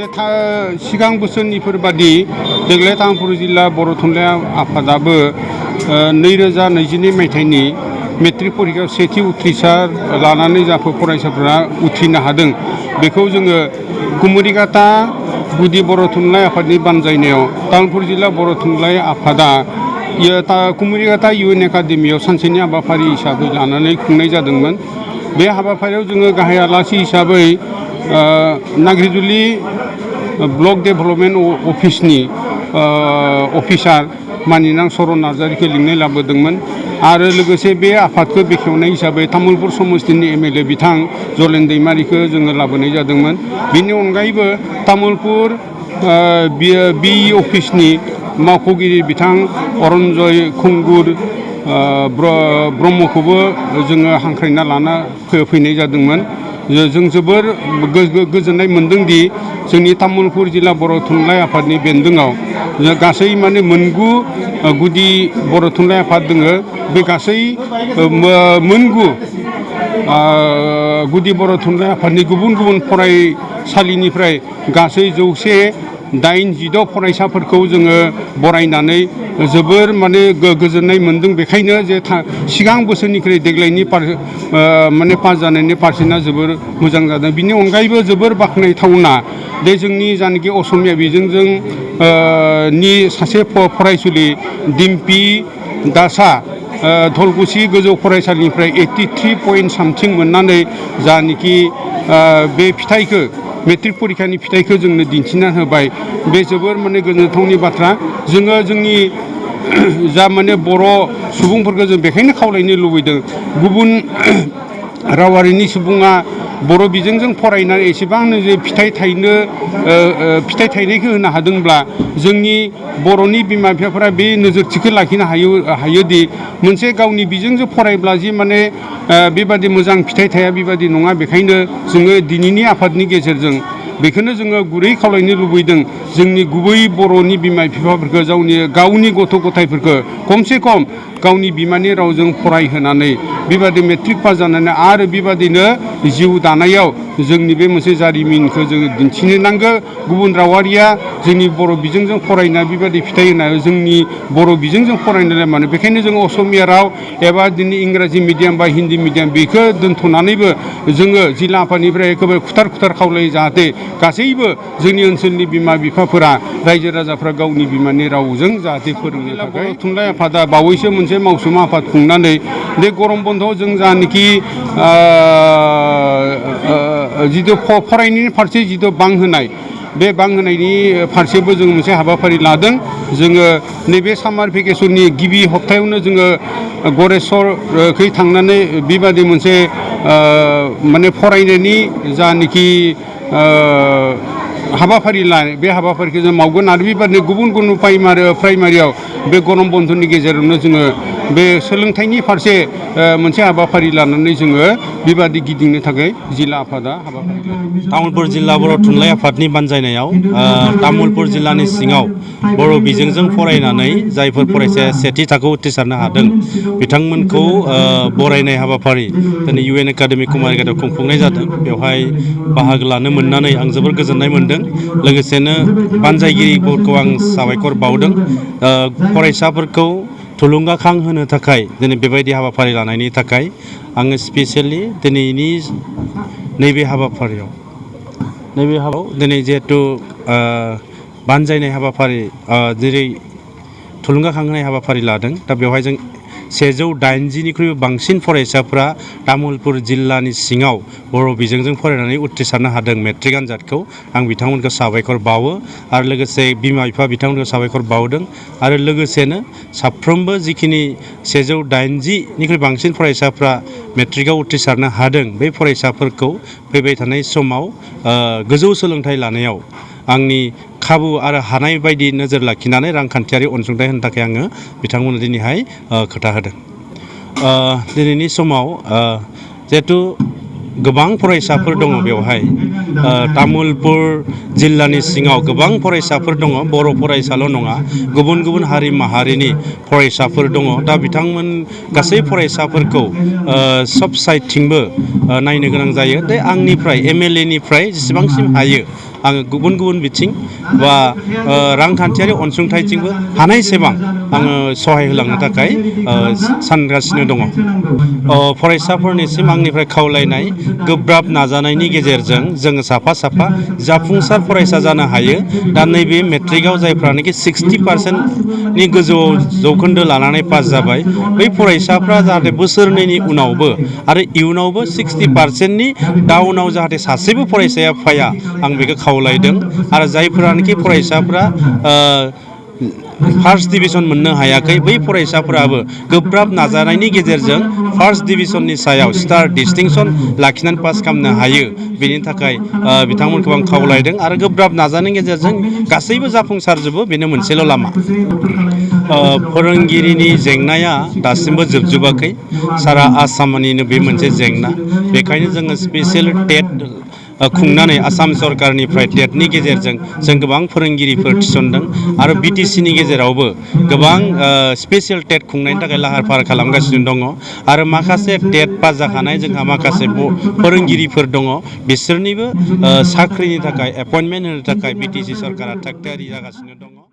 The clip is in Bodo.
सिगां बोसोरनिफोर बादि देग्लाय तामुलपुर जिल्ला बर' थुनलाइ आफादाबो 2022 मायथाइनि मेट्रिक परिखायाव सेथि उथ्रिसार लानानै जाफोर फरायसाफोरा उथ्रिनो हादों बेखौ जोङो कुमुरिघाटा गुदि बर' थुनलाइ आफादनि बानजायनायाव तामुलपुर जिल्ला बर' थुनलाइ आफादा कुमुरिघाटा UN एकाडेमियाव सानसेनि हाबाफारि हिसाबै लानानै खुंनाय जादोंमोन। बे हाबाफारियाव जोङो गाहाय आलासि हिसाबै नाग्रिजुलि ब्लक डेभेलपमेन्ट अफिसनि अफिसार मानिनां चरन नार्जारिखौ लिंनाय लाबोदोंमोन आरो लोगोसे बे आफादखौ बेखेवनाय हिसाबै तामुलपुर समस्तिनि MLA बिथां जलेन दैमारिखौ जोङो लाबोनाय जादोंमोन। बेनि अनगायैबो तामुलपुर BE अफिसनि मावख'गिरि बिथां अरन्जय खुंगुर ब्रह्मखौबो जोङो हांख्रायना लाना फैनाय जादोंमोन। जों जोबोर गोजोननाय मोनदोंदि जोंनि तामुलपुर जिल्ला बर' थुनलाइ आफादनि बेन्दोङाव गासै माने मोनगु गुदि बर' थुनलाइ आफाद दोङो। बे गासै मोनगु गुदि बर' थुनलाइ आफादनि गुबुन गुबुन फरायसालिनिफ्राय गासै 186 फरायसाफोरखौ जोङो बरायनानै जोबोर माने गोजोननाय मोनदों। बेखायनो जे सिगां बोसोरनिख्रुइ देग्लायनि माने पास जानायनि पारसेन्टआ जोबोर मोजां जादों। बिनि अनगायैबो जोबोर बाख्नायथावना बे जोंनि जानाखि असमिया बिजोंजों नि सासे फरायसुलि दिम्पि दासआ धलकुसि गोजौ फरायसालिनिफ्राय 83 पइन्ट सामथिं मोननानै जानाखि बे फिथाइखौ मेट्रिक परिखानि फिथाइखौ जोंनो दिन्थिना होबाय। बे जोबोर माने गोजोनथावनि बाथ्रा। जोङो जोंनि जा माने बर' सुबुंफोरखौ जों बेखायनो खावलायनो लुबैदों गुबुन रावारिनि सुबुङा बर' बिजोंजों फरायनानै एसेबांनो जे फिथाइ थायनायखौ होनो हादोंब्ला जोंनि बर'नि बिमा बिफाफोरा बे नोजोरथिखौ लाखिनो हायोदि मोनसे गावनि बिजोंजों फरायब्ला जि माने बेबादि मोजां फिथाइ थाया बेबादि नङा। बेखायनो जोङो दिनैनि आफादनि गेजेरजों बेखौनो जोङो गुरै खावलायनो लुबैदों जोंनि गुबै बर'नि बिमा बिफाफोरखौ गावनि गथ' गथायफोरखौ खमसे खम गावनि बिमानि रावजों फरायहोनानै बेबादि मेट्रिक पास जानानै आरो बेबादिनो जिउ दानायाव जोंनि बे मोनसे जारिमिनखौ जोङो दिन्थिनो नांगौ। गुबुन रावारिया जोंनि बर' बिजोंजों फरायना बेबादि फिथाइ होनाय जोंनि बर' बिजोंजों फरायनाय मानो बेखायनो जोङो असमिया राव एबा दिनै इंराजि मिडियाम बा हिन्दी मिडियाम बेखौ दोनथ'नानैबो जोङो जिल्ला आफादनिफ्राय एखेबारे खुथार खावलायो जाहाथे गासैबो जोंनि ओनसोलनि बिमा बिफाफोरा रायजो राजाफ्रा गावनि बिमानि रावजों जाहाथे फोरोंनो थाखाय थुनलाइ आफादा बावैसो मोनसे मावसुमा आफाद खुंनानै बे गरम बन्दआव जों जानाखि जिथु फरायनायनि फारसे जिथु बांहोनाय बे बांहोनायनि फारसेबो जों मोनसे हाबाफारि लादों। जोङो नैबे सामार भेकेसननि गिबि हप्तायावनो जोङो गरेस्वरखै थांनानै बेबादि मोनसे माने फरायनायनि जानाखि हाबाफारि लानाय बे हाबाफारिखौ जों मावगोन आरो बेबादिनो गुबुन गुबुन प्राइमारियाव बे गरम बन्दनि गेजेरावनो जोङो बे सोलोंथाइनि फारसे मोनसे हाबाफारि लानानै जोङो बेबादि गिदिंनो थाखाय जिल्ला आफादा हाबाफारि लादों। तामुलपुर जिल्ला बर' थुनलाइ आफादनि बानजायनायाव तामुलपुर जिल्लानि सिङाव बर' बिजोंजों फरायनानै जायफोर फरायसाया सेथि थाखोआव उथ्रिसारनो हादों बिथांमोनखौ बरायनाय हाबाफारि दिनै UN एकाडेमि कुमारिघाटाव खुंफुंनाय जादों। बेवहाय बाहागो लानो मोननानै आं जोबोर गोजोननाय मोनदों। लोगोसेनो बानजायगिरिफोरखौ आं साबायखर बावदों। फरायसाफोरखौ थुलुंगाखां होनो थाखाय दिनै बेबायदि हाबाफारि लानायनि थाखाय आङो स्पेसियेलि दिनैनि नैबे हाबाफारियाव दिनै जिहेथु बानजायनाय हाबाफारि जेरै थुलुंगाखांहोनाय हाबाफारि लादों दा बेवहाय जों 180निख्रुइबो बांसिन फरायसाफ्रा तामुलपुर जिल्लानि सिङाव बर' बिजोंजों फरायनानै उथ्रिसारनो हादों मेट्रिक आनजादखौ। आं बिथांमोनखौ साबायखर बावो आरो लोगोसे बिमा बिफा बिथांमोनखौ साबायखर बावदों आरो लोगोसेनो साफ्रोमबो जिखिनि 180निख्रुइ बांसिन फरायसाफ्रा मेट्रिकआव उथ्रिसारनो हादों बे फरायसाफोरखौ फैबाय थानाय समाव गोजौ सोलोंथाइ लानायाव आंनि खाबु आरो हानाय बायदि नोजोर लाखिनानै रांखान्थियारि अनसुंथाइ होनो थाखाय आङो बिथांमोननो दिनैहाय खोथा होदों। दिनैनि समाव जिहेथु गोबां फरायसाफोर दङ बेवहाय तामुलपुर जिल्लानि सिङाव गोबां फरायसाफोर दङ बर' फरायसाल' नङा गुबुन गुबुन हारि माहारिनि फरायसाफोर दङ। दा बिथांमोन गासै फरायसाफोरखौ सब साइडथिंबो नायनो गोनां जायो। दा आंनिफ्राय MLA निफ्राय जेसेबांसिम हायो आङो गुबुन गुबुन बिथिं बा रांखान्थियारि अनसुंथाइथिंबो हानायसेबां आङो सहाय होलांनो थाखाय सानगासिनो दङ। फरायसाफोरनिसिम आंनिफ्राय खावलायनाय गोब्राब नाजानायनि गेजेरजों जोङो साफा साफा जाफुंसार फरायसा जानो हायो। दा नैबे मेट्रिकआव जायफ्रानोखि 60%नि गोजौआव जौखोन्दो लानानै पास जाबाय बै फरायसाफ्रा जाहाथे बोसोरनैनि उनावबो आरो इयुनावबो 60%नि डाउनाव जाहाथे सासेबो फरायसाया फैया आं बेखौ खावलायदों। आरो जायफोरानोखि फरायसाफ्रा फार्स्ट डिभिजन मोननो हायाखै बै फरायसाफोराबो गोब्राब नाजानायनि गेजेरजों फार्स्ट डिभिजननि सायाव स्टार डिस्टिंसन लाखिनानै पास खालामनो हायो। बेनि थाखाय बिथांमोनखौ आं खावलायदों आरो गोब्राब नाजानायनि गेजेरजों गासैबो जाफुंसारजोबो बेनो मोनसेल' लामा। फोरोंगिरिनि जेंनाया दासिमबो जोबजोबाखै, सारा आसामनिनो बे मोनसे जेंना। बेखायनो जोङो स्पेसियेल टेट खुंनानै आसाम सरकारनिफ्राय टेटनि गेजेरजों जों गोबां फोरोंगिरिफोर थिसनदों आरो बिटिसिनि गेजेरावबो गोबां स्पेसियेल टेट खुंनायनि थाखाय लाहार फाहार खालामगासिनो दङ। आरो माखासे टेट पास जाखानाय जोंहा माखासे फोरोंगिरिफोर दङ, बिसोरनिबो साख्रिनि थाखाय एपइन्टमेन्ट होनो थाखाय बिटिसि सरकारा थाग थियारि जागासिनो दङ।